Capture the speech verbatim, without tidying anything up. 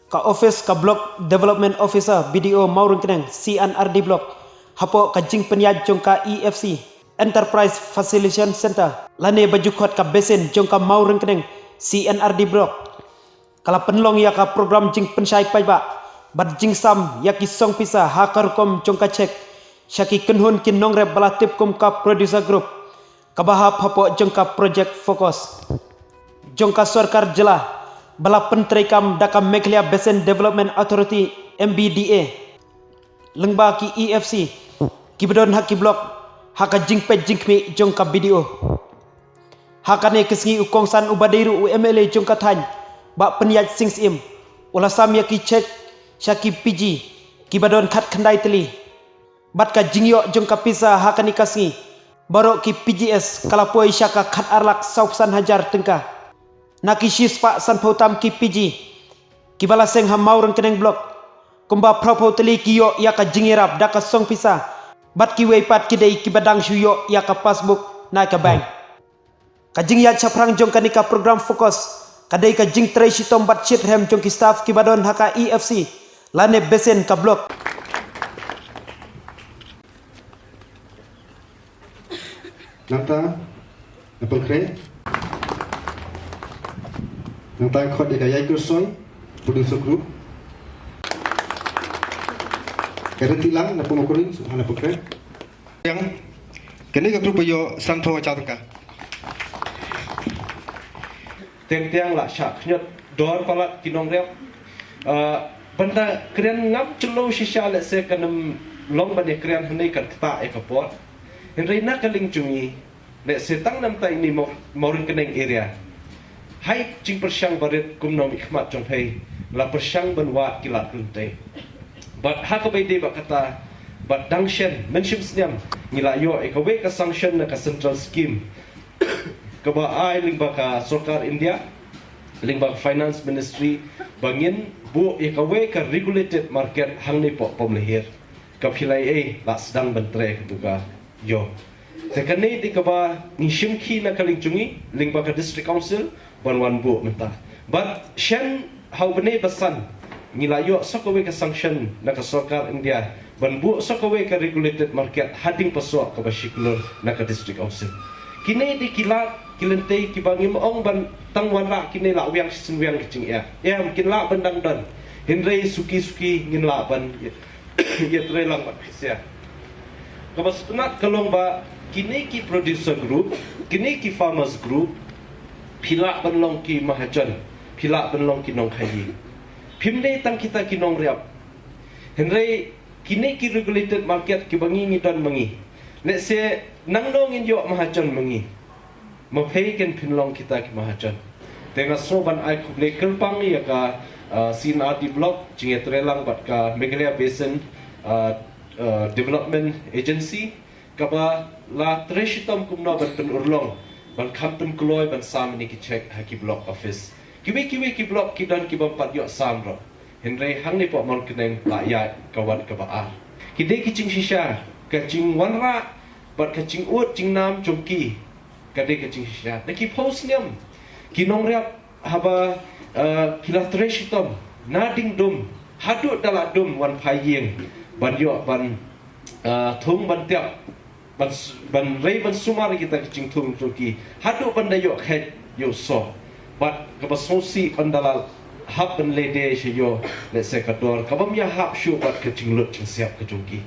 Ka office ka Block Development Officer, B D O Mawryngkneng, C and R D Block, hapoh ka jingpynïaid jong ka E F C, Enterprise Facilitation Center, lane ba ju khot ka Basin jong ka Mawryngkneng, C and R D Block, ka la pynlong ïa ka program jingpynshai paidbah bad jingsam ïa ki song pisa ha ka rukom jong ka cheque sha ki kynhun ki nongrep ba la tip kum ka Producer Group, kaba hap hapoh jong ka Project Focus jong ka sorkar jylla, ba la pyntreikam da ka Meghalaya Basin Development Authority, M B D A, lyngba ki E F C kiba don ha ki block, ha ka jingpeit jingkhmih jong ka B D O. Ha kane ka sngi u kongsan uba dei ruh u M L A jong ka thaiñ, Bah Pynïaid Sing Syiem, u la sam ïa ki cheque sha ki P G kiba don khatkhyndai tylli. Bad ka jingïoh jong ka pisa ha kane ka sngi baroh ki P G S ka la poi sha ka khatar lak sawphew san hajar tyngka. Na ki shispah sanphew tam ki P G kiba la seng ha Mawryngkneng Block, kumba phraphew tylli ki ïoh ïa ka jingïarap da ka song pisa, bad kiwei pat ki dei kiba dang shu ïoh ïa ka passbook na ka bank. Ka jingïaid shaphrang jong kane ka program Focus ka dei ka jingtrei shitom bad shitrhem jong ki staff kiba don ha ka E F C lane Basin ka block. Nangta na Pangkhreh, nangta khot ïa ka Ïaid Kyrsoh Producer Group. Ka Ryntiehlang na Pumukring, ha na Pangkhreh. Yang kane ka group ba ïoh sanphew hajar tyngka. Teng teng la shah khñiot dor palat ki nongrep. Ah, ban da kren ngam jylliew shisha, lehse kan ym long ban ïa kren hangne, kan ktah ïa ka por. Hynrei na ka liang jong ngi, lehse tang namar ine Mawryngkneng area, ha i jingpyrshang barit kum u nongmihkhmat jong phi, la pyrshang ban wad ki lad ki lynti. Bad ha kaba ïadei bad kata, bad dang shen, mynshem snem ngi la ïoh ïa kawei ka sanction na ka central scheme kaba ai lyngba ka sorkar India, lyngba ka Finance Ministry, ba ngin buh ïa kawei ka regulated market hangne hapoh Pamlihir. Ka phi la ïohi, la sdang ban trei katu ka ïoh. Te kane dei kaba ngi shim khie na ka liang jong ngi lyngba ka District Council ban wan buh mynta. Bad shen ha u bnai ba san ngi la ïoh sa kawei ka sanction na ka sorkar India ban buh sa kawei ka regulated market ha Diengpasoh kaba shi klur na ka District Council. Kine dei ki lad ki lynti kiba ngim ong ban tang wanrah kine la wiang shisien wiang ka jingeh. Em, kin lah ban dang don. Hynrei suki suki ngin lah ban ïatreilang bad pisa. Kaba sngewtynnat ka long ba kine ki producer group, kine ki farmers group, phi lah ban long ki mahajon, phi lah ban long ki nongkhaïi. Phim dei tang kita ki nongriap. Hynrei kine ki regulated market kiba ngi ngi don ma ngi, lehse nangno ngin ïoh mahajon ma ngi? Ma phi kin pynlong kita ki mahajon. Te nga sngew ban ai khublei kyrpang ïa ka, ah, C and R D Block, jingïatreilang bad ka Meghalaya Basin, ah, ah, Development Agency, kaba la trei shitom kumno ban pynurlong, ban kham pynkloi, ban sam ïa ki cheque ha ki block office. Kiwei kiwei ki block ki don ki bym pat ïoh sam ruh. Hynrei hangne hapoh Mawryngkneng la ïaid ka wat kaba ar. Ki dei ki jingshisha, ka jingwanrah bad ka jingud jingnam jong ki, ka dei ka jingshisha. Na ki phew snem ki nongriap haba, eh, ki la trei shitom na ding dum haduh da la dum wan phai ïing ban ïoh ban, eh, thung ban tiap, ban s-, ban rei ban sumar ïa kita ki jingthung jong ki haduh ban da ïoh khet ïoh soh. Bad kaba sngewsih, ban da la hap ban leit sha ïoh, lehse ka dor ka bym ïahap shuh bad ka jinglut jingsiap ka jong ki.